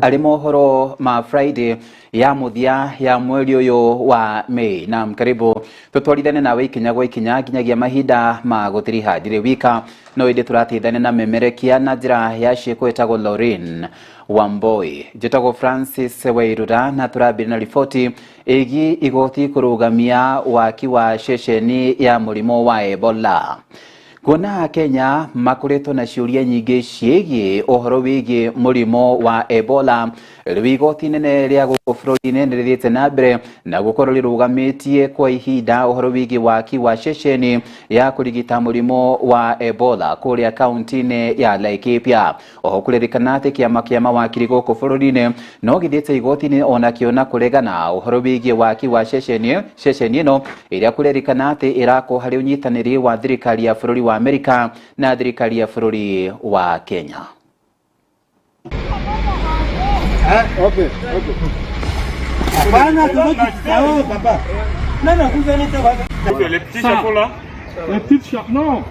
Arĩ mohoro ma Friday ya mũthia ya mweri ũyũ wa Mei. Naam, karibu tũtwarithane nawe ikinya gwa ikinya nginyagia mahinda ma gũtiriha. Ndirĩ wika no ĩndĩ tũrateithania na memerekia na njĩra ya ciĩko ĩtagwo Lauren Wamboi. Njĩtagwo Francis Wairura na tũrambĩrĩria na riboti ĩgiĩ igoti kũrũgamia waki wa ceceni ya mũrimũ wa Ebola. Kuona Kenya makoretwo na ciũria nyingĩ ciĩgiĩ ũhoro wĩgiĩ mũrimũ wa Ebola, rĩu igoti inene rĩa gũkũ bũrũri-inĩ nĩ rĩthiĩte na mbere na gũkorwo rĩrũgamĩtie kwa ihinda ũhoro wĩgiĩ waki wa ceceni ya kũrigita mũrimũ wa Ebola kũrĩa kaunti-inĩ ya Laikipia. Oho kũririkana atĩ kĩama kĩa mawakiri gũkũ bũrũri-inĩ no gĩthiĩte igoti-inĩ onakĩo na kũregana ũhoro wĩgiĩ waki wa ceceni ĩno ĩrĩa kũrerĩkana atĩ ĩrakwo harĩ ũnyitanĩri wa thirikari ya bũrũri wa Amerika na thirikari ya bũrũri wa Kenya. Okay, okay. Hapana, tunakuja papa. Nana kuja nita baba. Les petits chapeaux là. Les petites chapeaux, non.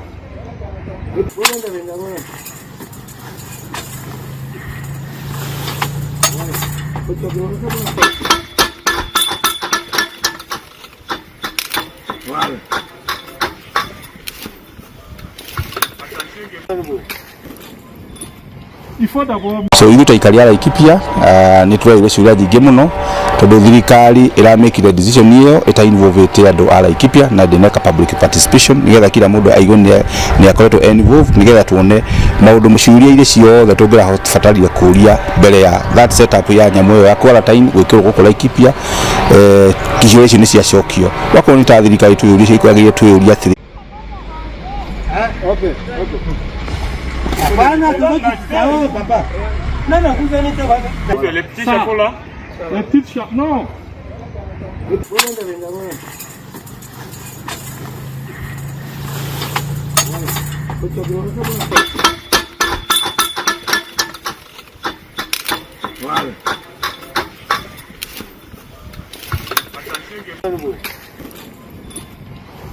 Il faut d'abord So ithuĩ ta aikari a Laikipia nĩ tũraire ciũria nyingĩ mũno tondũ thirikari ĩramĩkire decision ĩyo ĩta involvĩte andũ a Laikipia na ndĩneka public participation nĩgetha kila mũndũ aigue nĩ akoretwo involved nĩgetha tuone maũndũ ciũria iria ciothe tũngĩrabataria kũria mbere ya that setup ya nyamũ ĩyo ya quarantine gwĩkĩrwo gũkũ Laikipia. Ciũria icio nĩ ciacokio wakorwo nĩ ta thirikari twĩyũria cikwagĩrĩire twĩyũria atĩrĩ. Okay, okay. Hapana, tunakuja papa. Nana kuja nita baba. Les petits chapeaux là. Les petites chapeaux, non.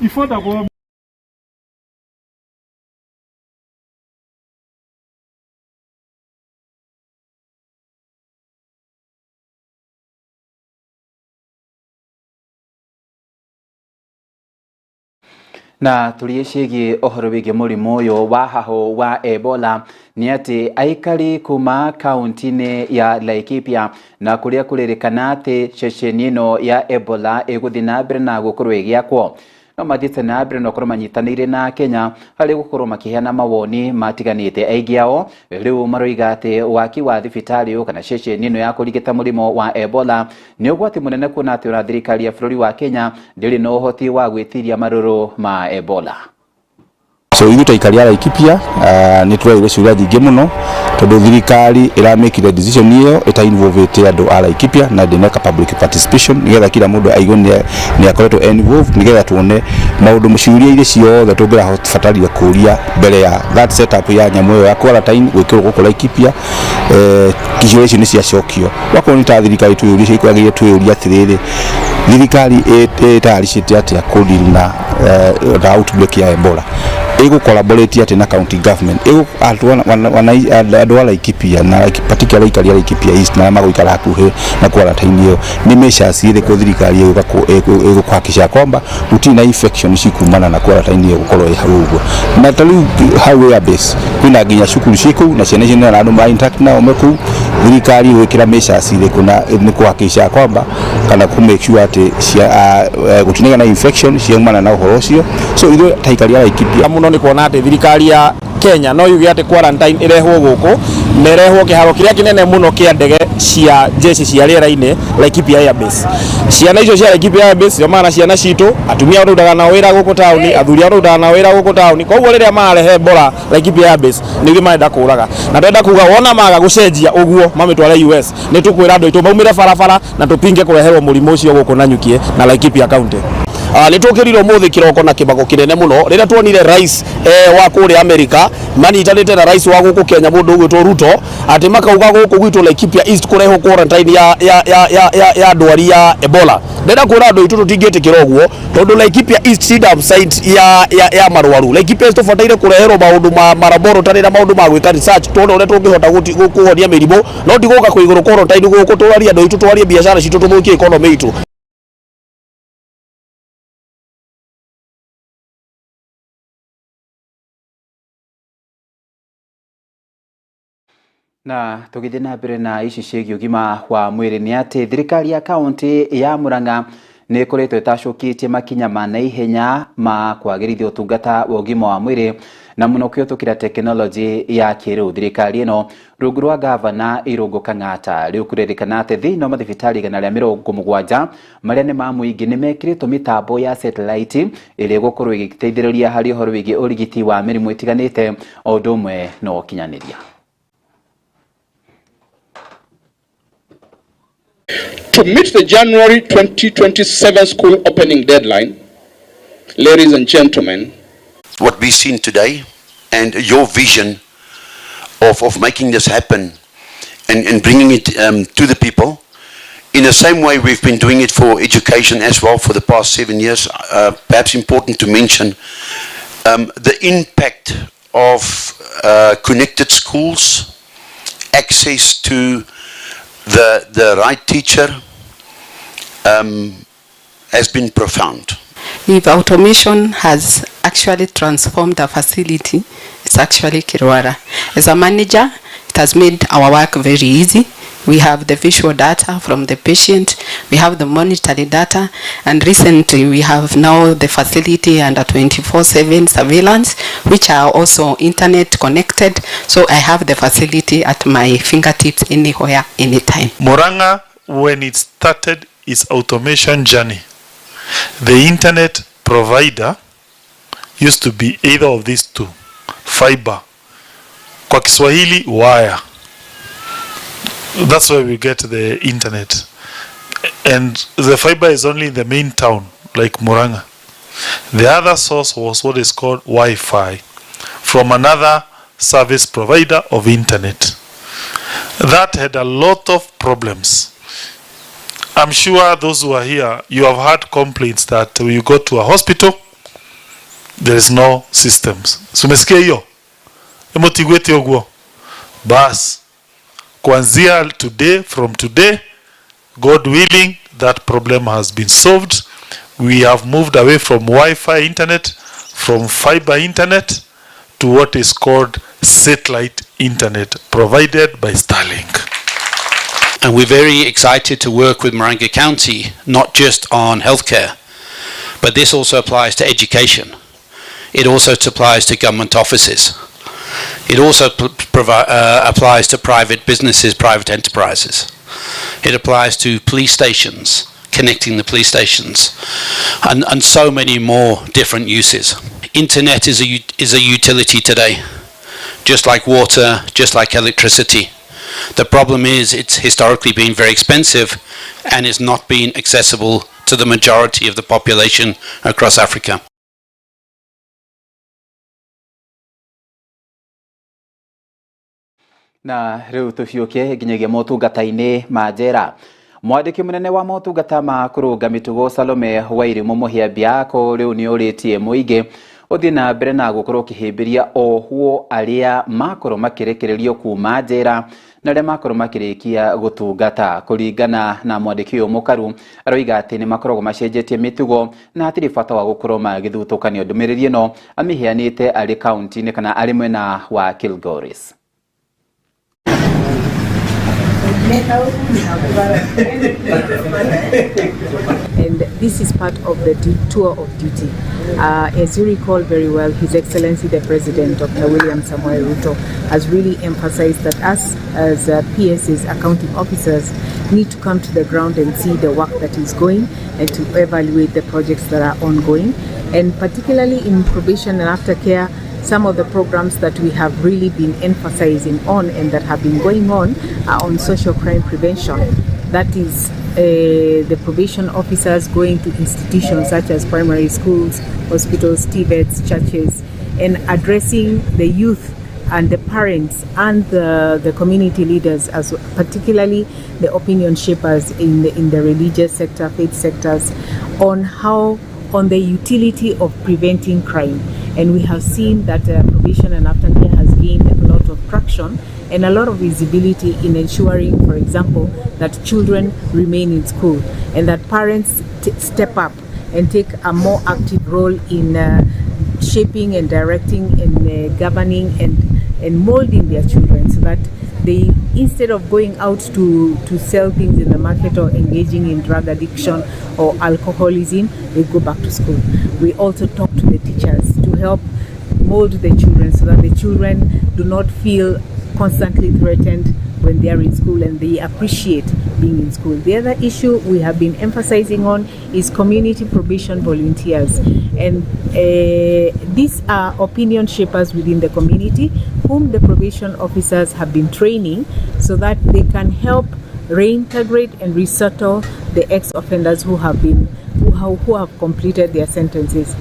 Il faut d'abord Na tũrie ciĩgiĩ ũhoro wĩgiĩ mũrimũ ũyũ wa hahũ wa Ebola nĩ atĩ aikari kuma kaunti-inĩ ya Laikipia na kũrĩa kũrĩrĩkana atĩ ceceni ĩno ya Ebola ĩgũthiĩ na mbere na gũkorwo ĩgĩakwo no mathiĩte na mbere na gũkorwo manyitanĩire na Kenya harĩ gũkorwo makĩheana mawoni matiganĩte. Aingĩ ao rĩu maroiga atĩ waki wa thibitarĩ ũyũ kana ceceni ĩno ya kũrigita mũrimũ wa Ebola nĩ ũgwati mũnene kuona atĩ ona thirikari ya bũrũri wa Kenya ndĩrĩ na ũhoti wa gwĩtiria marũrũ ma Ebola. So ithuĩ ta aikari a Laikipia nĩ tũraire ciũria nyingĩ mũno tondũ thirikari ĩramĩkire decision ĩyo ĩta involvĩte andũ a Laikipia na ndĩneka public participation nĩgetha kila mũndũ aigue nĩ akoretwo involved nĩgetha tuone maũndũ ciũria iria ciothe tũngĩrabataria kũria mbere ya that setup ya nyamũ ĩyo ya quarantine gwĩkĩrwo gũkũ Laikipia. Ciũria icio nĩ ciacokio wakorwo nĩ ta thirikari twĩyũria cikwagĩrĩire twĩyũria atĩrĩrĩ, thirikari ĩtayaricĩte atĩa kũdeal na outbreak ya Ebola, ĩgũ collaborate atĩ na county government, andũ a Laikipia na particularly aikari a Laikipia East na arĩa magũikara hakuhĩ na quarantine ĩyo, nĩ measures irĩkũ thirikari ĩgũkũhakikisha kwamba gũtirĩ na infection cikumana na quarantine ĩyo gũkorwo ĩ hau ũguo. Na ta rĩu hau airbase kwĩna nginya cukuru ciĩ kũu na ciana icio nĩ andũ ma interact nao me kũu, thirikari ĩgwĩkĩra measures irĩkũ na nĩ kũhakikisha kwamba kana kũ make sure atĩ gũtinagĩa na infection ciaumana na ũhoro ũcio. So ithuĩ ta aikari a Laikipia mũno nĩ kuona atĩ thirikari ya Kenya no yuge atĩ quarantine ĩrehwo gũkũ na ĩrehwo kĩharo kĩrĩa kĩnene mũno kĩa ndege cia jeshi cia rĩera-inĩ Laikipia Airbase. Ciana icio cia Laikipia Airbase ciomaga na ciana citũ, atumia arĩa tũrutaga nao wĩra gũkũ taũni, athuri arĩa tũrutaga nao wĩra gũkũ taũni. Koguo rĩrĩa mararehe Ebola Laikipia Airbase nĩ ithuĩ marenda kũraga. Na ndĩrenda kuga wona maga gũcenjia ũguo mamĩtware US, nĩ tũkwĩra andũ aitũ maumĩre barabara na tũpinge kũreherwo mũrimũ ũcio gũkũ Nanyuki na Laikipia County. Nĩ tũkĩrire ũmũthĩ kĩroko na kĩmako kĩnene mũno rĩrĩa tuonire rais wa kũrĩa America manyitanĩte na rais wa gũkũ Kenya mũndũ ũgwĩtwo Ruto atĩ makauga gũkũ gwitũ Laikipia East kũrehwo quarantine ya ndwari ya Ebola. Ndĩrenda kwĩra andũ aitũ tũtingĩtĩkĩra ũguo tondũ Laikipia East ti dump site ya marwaru. Laikipia East tũbataire kũreherwo maũndũ ma laboratory na maũndũ ma gwĩka research tuone ũrĩa tũngĩhota kũhonia mĩrimũ, no ti gũka kũigũrũ quarantine gũkũ tũrarie andũ aitũ twarie biacara citũ tũthũkie economy itũ. Na tũgĩthiĩ na mbere na ici ciĩgiĩ ũgima wa mwĩrĩ nĩ atĩ thirikari ya kaunti ya Murang'a nĩ ĩkoretwo ĩtacũkĩtie makinya ma naihenya ma kwagĩrithia ũtungata wa ũgima wa mwĩrĩ na mũno kũhĩtũkĩra tekinoronjĩ ya kĩrĩu. Thirikari ĩno rungu rwa gavana Irũngũ Kang'ata rĩu kũrerĩkana atĩ thĩinĩ wa mathibitarĩ 170 marĩa nĩ ma mũingĩ nĩ mekĩrĩtwo mĩtambo ya satellite ĩrĩa ĩgũkorwo ĩgĩteithĩrĩria harĩ ũhoro wĩgiĩ ũrigiti wa mĩrimũ ĩtiganĩte o ũndũ ũmwe na ũkinyanĩria. To meet the January 2027 school opening deadline, ladies and gentlemen, what we've seen today and your vision of making this happen and bringing it to the people, in the same way we've been doing it for education as well for the past 7 years, perhaps important to mention the impact of connected schools, access to the right teacher has been profound. If automation has actually transformed a facility, it's actually Kirwara. As a manager, it has made our work very easy. We have the visual data from the patient, we have the monetary data, and recently we have now the facility under 24/7 surveillance, which are also internet connected. So I have the facility at my fingertips anywhere, anytime. Murang'a, when it started its automation journey, the internet provider used to be either of these two, fiber, kwa Kiswahili wire. That's where we get the internet. And the fiber is only in the main town, like Murang'a. The other source was what is called Wi-Fi, from another service provider of internet. That had a lot of problems. I'm sure those who are here, you have had complaints that when you go to a hospital, there is no systems. So umesikia hiyo? Emotigwete ũguo. Bas, kuanzia today, from today, God willing, that problem has been solved. We have moved away from Wi-Fi internet, from fiber internet, to what is called satellite internet provided by Starlink. And we're very excited to work with Murang'a County, not just on healthcare, but this also applies to education. It also applies to government offices. It also applies to private businesses, private enterprises. It applies to police stations, connecting the police stations, and so many more different uses. Internet is a utility today, just like water, just like electricity. The problem is it's historically been very expensive and it's not been accessible to the majority of the population across Africa. Na rĩu tũciũke nginyagia motungata-inĩ ma njera. Mwandĩki mũnene wa motungata ma kũrũnga mĩtugo Salome Wairimu Mũhĩambia ko rĩu nĩ ũrĩtie mũingĩ ũthiĩ na mbere na gũkorwo ũkĩhĩmbĩria ohwo arĩa makorwo makĩrekererio kuma njera na arĩa makorwo makĩrĩkia gũtungata. Kũringana na mwandĩki ũyũ mũkaru, aroiga atĩ nĩ makoragwo macenjetie mĩtugo na hatirĩ bata wa gũkorwo magĩthutũkanio. Ndũmĩrĩri ĩno amĩheanĩte arĩ kaunti-inĩ kana arĩ mwena wa Kilgoris. And this is part of the tour of duty. As you recall very well, His Excellency the President, Dr. William Samoei Ruto, has really emphasized that us as PSs, accounting officers, need to come to the ground and see the work that is going and to evaluate the projects that are ongoing. And particularly in probation and aftercare, some of the programs that we have really been emphasizing on and that have been going on are on social crime prevention. That is the probation officers going to institutions such as primary schools, hospitals, TVETs, churches, and addressing the youth and the parents and the community leaders, as particularly the opinion shapers in the religious sector, faith sectors, on the utility of preventing crime. And we have seen that probation and aftercare has gained a lot of traction and a lot of visibility in ensuring, for example, that children remain in school and that parents step up and take a more active role in shaping and directing and governing and molding their children, so that they, instead of going out to sell things in the market or engaging in drug addiction or alcoholism, they go back to school. We also talk to the teachers to help mold the children so that the children do not feel constantly threatened when they are in school, and they appreciate being in school. The other issue we have been emphasizing on is community probation volunteers, and these are opinion shapers within the community whom the probation officers have been training so that they can help reintegrate and resettle the ex-offenders who have completed their sentences,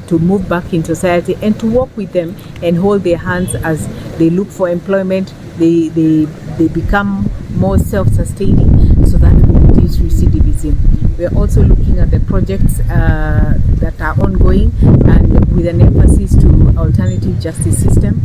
to move back in society and to work with them and hold their hands as they look for employment. They become more self-sustaining, so that we reduce recidivism. We are also looking at the projects that are ongoing, and with an emphasis to alternative justice system,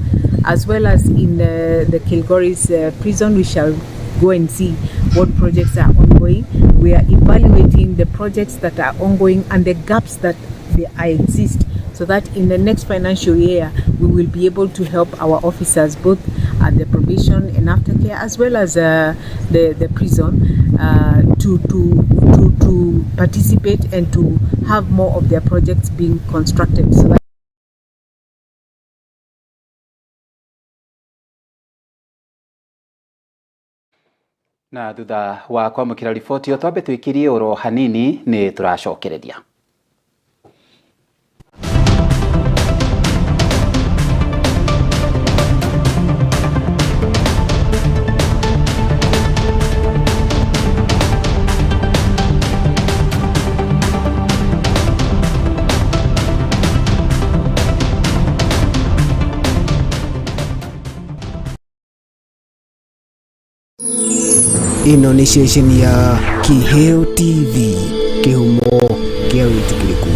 as well as in the Kilgoris prison. We shall go and see what projects are ongoing. We are evaluating the projects that are ongoing and the gaps that they exist, so that in the next financial year we will be able to help our officers both at the probation and aftercare, as well as the prison, to participate and to have more of their projects being constructed. So that na thutha wa kwamũkĩra riboti ĩyo twambe twĩkĩrie oro hanini nĩ tũracokereria. Ĩno nĩ ceceni ya Kiheo TV, kĩhumo kĩa wĩtĩkĩrĩku.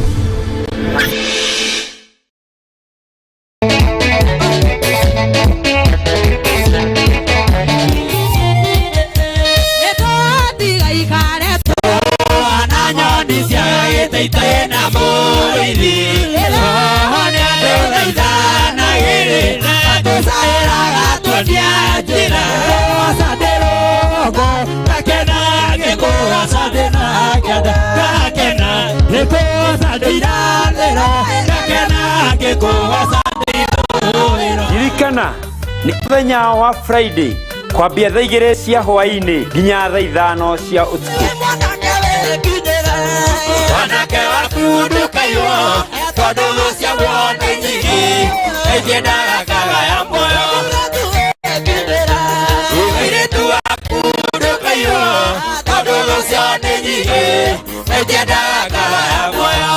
Ririkana nĩ mũthenya wa Friday kwambia thaa 2 cia hwaĩ-inĩ nginya thaa 5 cia ũtukũ. Mwanake waku ndũkaiywo tondũ ciaguo nĩ nyingĩ itiendaga kagaya muoyo. Mũirĩtu waku ndũkaiywo tondũ ciao nĩ nyingĩ itiendaga kagaya muoyo.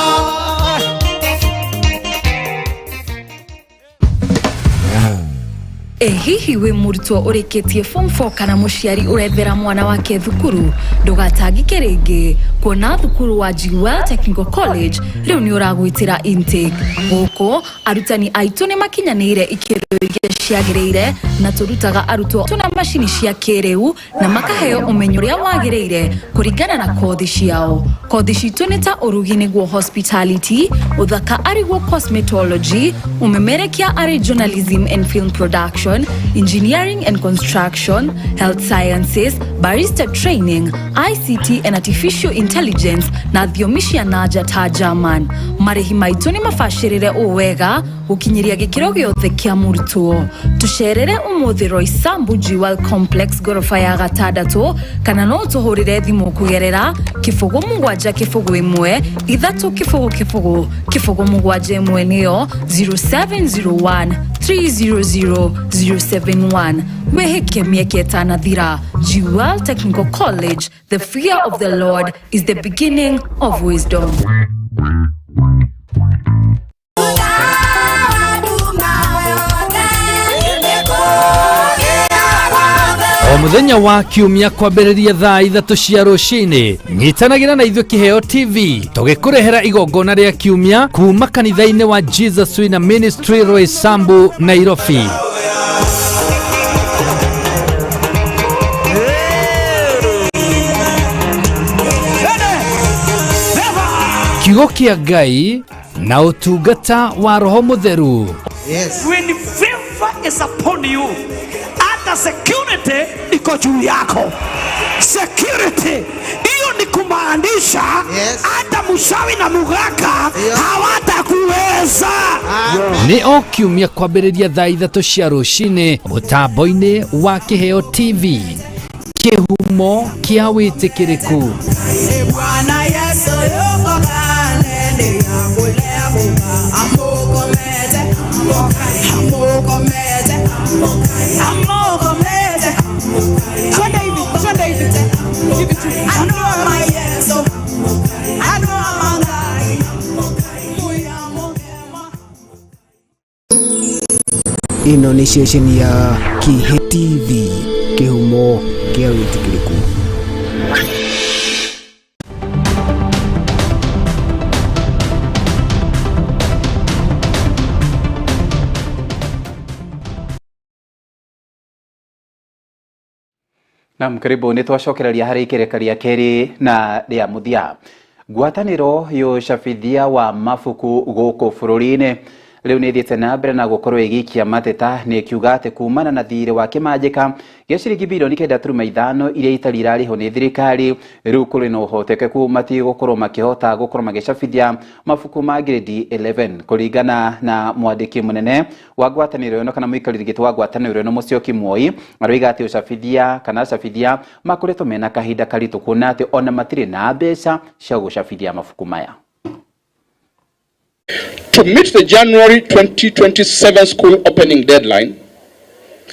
Hihi wĩ mũrutwo ũrĩkĩtie form 4 kana mũciari ũrethera mwana wake thukuru, ndũgatangĩke rĩngĩ kuona thukuru wa Jewel Technical College rĩu nĩ ũragwĩtĩra intake. Gũkũ arutani aitũ nĩ makinyanĩire ikĩro iria ciagĩrĩire na tũrutaga arutwo tuna macini cia kĩrĩu na makaheo ũmenyo ũrĩa wagĩrĩire kũringana na kothi ciao. Kothi citũ nĩ ta ũrugi nĩguo hospitality, ũthaka arĩguo cosmetology, ũmemerekia arĩ journalism and film production, engineering and construction, health sciences, barista training, ICT and artificial intelligence na thiomi cia nanja ta German. Marĩhi maitũ nĩ mabacĩrĩre ũũ wega gũkinyĩria gĩkĩro gĩothe kĩa mũrutwo. Tũcerere ũmũthĩ Roysambu Jewel Complex ngoroba ya gatandatũ, kana no ũtũhũrĩre thimũ kũgerera 0 7 0 1 3 0 0 0 7 1, nĩyo 0701 300 071. Wĩhĩke mĩeke ĩtanathira. Jewel Technical College, the fear of the Lord is the beginning of wisdom. O muthenya wa kiumia kwambĩrĩria thaa 3 cia rũcinĩ, nyitanagĩra na ithuĩ Kĩheo TV tũgĩkũrehera igongona rĩa kiumia kuma kanitha-inĩ wa Jesus Winner Ministry, Roysambu, Nairobi. Kiugo kĩa Ngai na ũtungata wa Roho Mũtheru. When favor is upon you, hata security iko juu yako. Security hiyo ni kumaanisha hata mchawi na muganga hawatakuweza. Nĩ o kiumia kwambĩrĩria thaa 3 cia rũcinĩ mũtambo-inĩ wa Kĩheo TV, kĩhumo kĩa wĩtĩkĩrĩku. Bwana Yesu yuko kale yakulebuka amukomeze amukomeze amukomeze. Twende hivi, twende hivi hivi tu. I know my Yesu, I know my God. Ĩno nĩ ceceni ya Kĩheo TV, kĩhumo kĩa wĩtĩkĩrĩku. Naam, karibu nĩ twacokereria harĩ ikereka rĩa kerĩ na rĩa mũthia. Ngwatanĩro ya ũcabithia wa mabuku gũkũ bũrũri-inĩ rĩu nĩ ĩthiĩte na mbere na gũkorwo ĩgĩikia mateta, nĩ ĩkiuga atĩ kumana na thirĩ wa kĩmanjĩka gĩa ciringi birioni 9.5 iria itarĩ irarĩhwo nĩ thirikari, rĩu kũrĩ na ũhotekeku matigũkorwo makĩhota gũkorwo magĩcabithia mabuku ma grade 11. Kũringana na mwandĩki mũnene wa ngwatanĩro ĩno kana mũikarĩri gĩtĩ wa ngwatanĩro ĩno Mũcioki Moi, aroiga atĩ ũcabithia kana acabithia makoretwo mena kahinda karitũ kuona atĩ ona matirĩ na mbeca cia gũcabithia mabuku maya. To meet the January 2027 school opening deadline,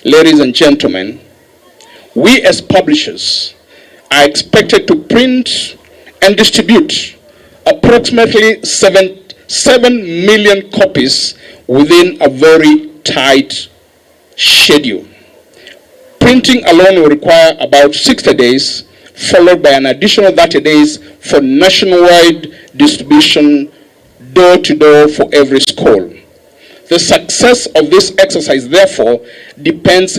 ladies and gentlemen, we as publishers are expected to print and distribute approximately 7 million copies within a very tight schedule. Printing alone will require about 60 days, followed by an additional 30 days for nationwide distribution door to door for every school. The success of this exercise, therefore, depends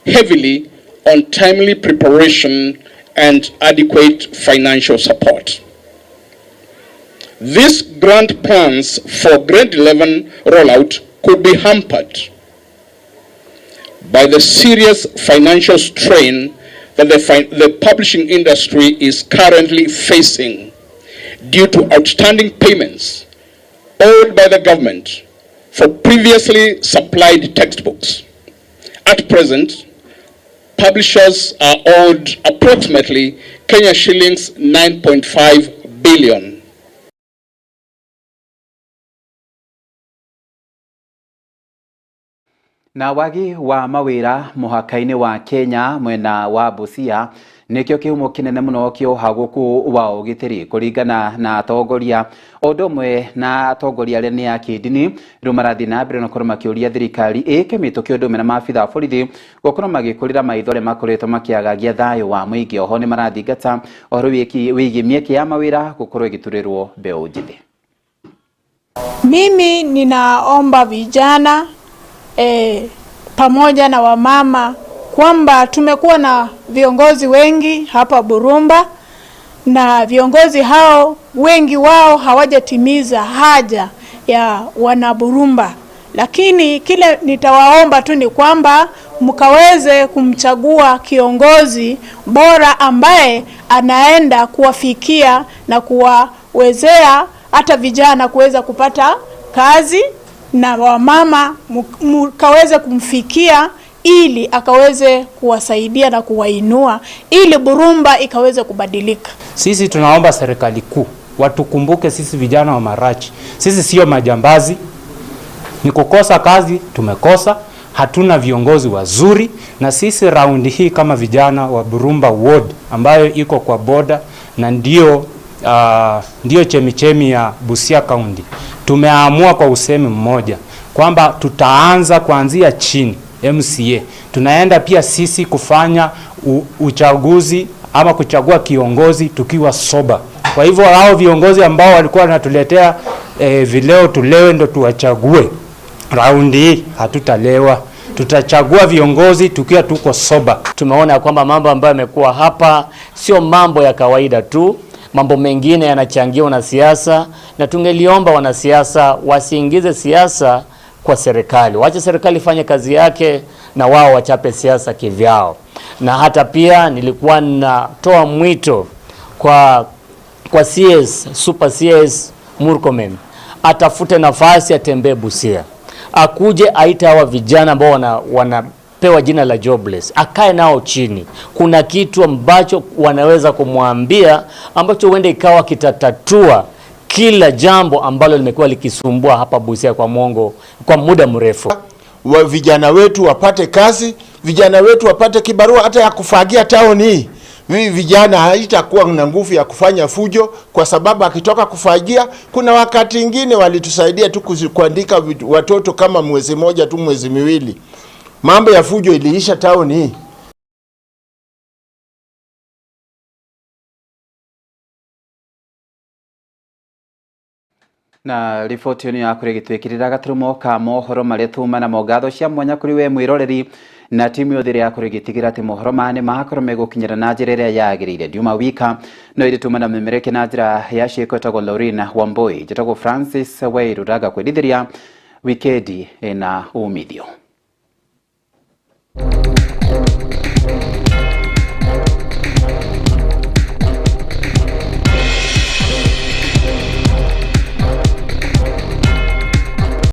heavily on timely preparation and adequate financial support. These grant plans for grade 11 rollout could be hampered by the serious financial strain that the publishing industry is currently facing due to outstanding payments owed by the government for previously supplied textbooks. At present, publishers are owed approximately Kenya shillings 9.5 billion. Na wagi wa mawĩra mũhaka-inĩ wa Kenya mwena wa Busia nĩkĩo kĩhumo kĩnene mũno kĩa ũhagũku wa ũgitĩri, kũringana na atongoria o ũndũ ũmwe na atongoria arĩa nĩ a kĩndini. Rĩu marathiĩ na mbere na gũkorwo makĩũria thirikari ĩke mĩtũkĩ ũndũ ũmwe na maabitha a borithi gũkorwo magĩkũrĩra maitho arĩa makoretwo makĩagagia thayũ wa mũingĩ. Oho nĩ marathingata ũhoro wĩgiĩ mĩeke ya mawĩra gũkorwo ĩgĩturĩrwo mbeũ njĩthĩ. Mimi ninaomba vijana pamoja na wamama kwamba tumekuwa na viongozi wengi hapa Burumba, na viongozi hao wengi wao hawajatimiza haja ya wanaburumba, lakini kile nitawaomba tu ni kwamba mkaweze kumchagua kiongozi bora ambaye anaenda kuwafikia na kuwawezea hata vijana kuweza kupata kazi na wamama mkaweze kumfikia ili akaweze kuwasaidia na kuwainua ili Burumba ikaweze kubadilika. Sisi tunaomba serikali kuu watukumbuke sisi vijana wa Marachi. Sisi sio majambazi, ni kukosa kazi tumekosa, hatuna viongozi wazuri, na sisi raundi hii kama vijana wa Burumba Ward ambayo iko kwa boda na ndio chemichemi ya Busia County, tumeamua kwa usemi mmoja kwamba tutaanza kuanzia chini MCA. Tunaenda pia sisi kufanya uchaguzi ama kuchagua kiongozi tukiwa soba. Kwa hivyo hao viongozi ambao walikuwa wanatuletea vileo tulewe ndo tuwachague, raundi hii hatutalewa. Tutachagua viongozi tukiwa tuko soba. Tumeona kwamba mambo ambayo yamekuwa hapa sio mambo ya kawaida tu, mambo mengine yanachangiwa na siasa, na tungeliomba wanasiasa wasiingize siasa kwa serikali, waache serikali ifanye kazi yake na wao wachape siasa kivyao. Na hata pia nilikuwa natoa mwito kwa CS, Super CS Murkomen atafute nafasi, atembee Busia, akuje aite hawa vijana ambao wanapewa jina la jobless, akae nao chini. Kuna kitu ambacho wanaweza kumwambia ambacho huenda ikawa kitatatua kila jambo ambalo limekuwa likisumbua hapa Busia kwa muda mrefu. Wa vijana wetu wapate kazi, vijana wetu wapate kibarua hata ya kufagia town hii. Vijana haitakuwa na nguvu ya kufanya fujo, kwa sababu akitoka kufagia, kuna wakati ingine walitusaidia tu kuandika watoto kama mwezi moja tu, mwezi miwili. Mambo ya fujo iliisha town hii. Na riboti ĩno yaku rĩgĩtwĩkĩrĩra gaturumo ka mohoro marĩa tuma namo. Ngatho cia mwanya kũrĩ we mwĩroreri na timu yothe ĩrĩa yakorwo ĩgĩtigĩra atĩ mohoro maya nĩ makorwo megũkinyĩra na njĩra ĩrĩa yagĩrĩire. Ndiuma wika no ĩrĩ tuma na memereke na njĩra ya ciĩko. Ĩtagwo Lorena Wambui, njĩtagwo Francis Wairu, ndagakwendithĩria wikendi ĩna umithio.